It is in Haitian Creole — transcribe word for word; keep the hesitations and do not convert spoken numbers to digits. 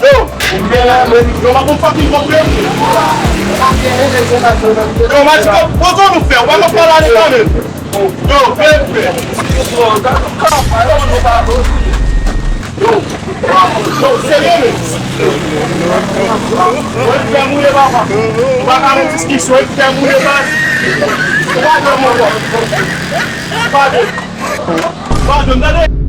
Yo, yo, m ap yon fucking konprann. Yo, m a di, bon, bon, nou fè, ou pa konn pale ale kanmenm. Yo, vle, vle. Yo, yo, serye, men. Ou fè moule, papa. Ou pa ka nan diskisyon, ou fè moule, baz. Ou pa janm ankò. Padon. Padon, tande.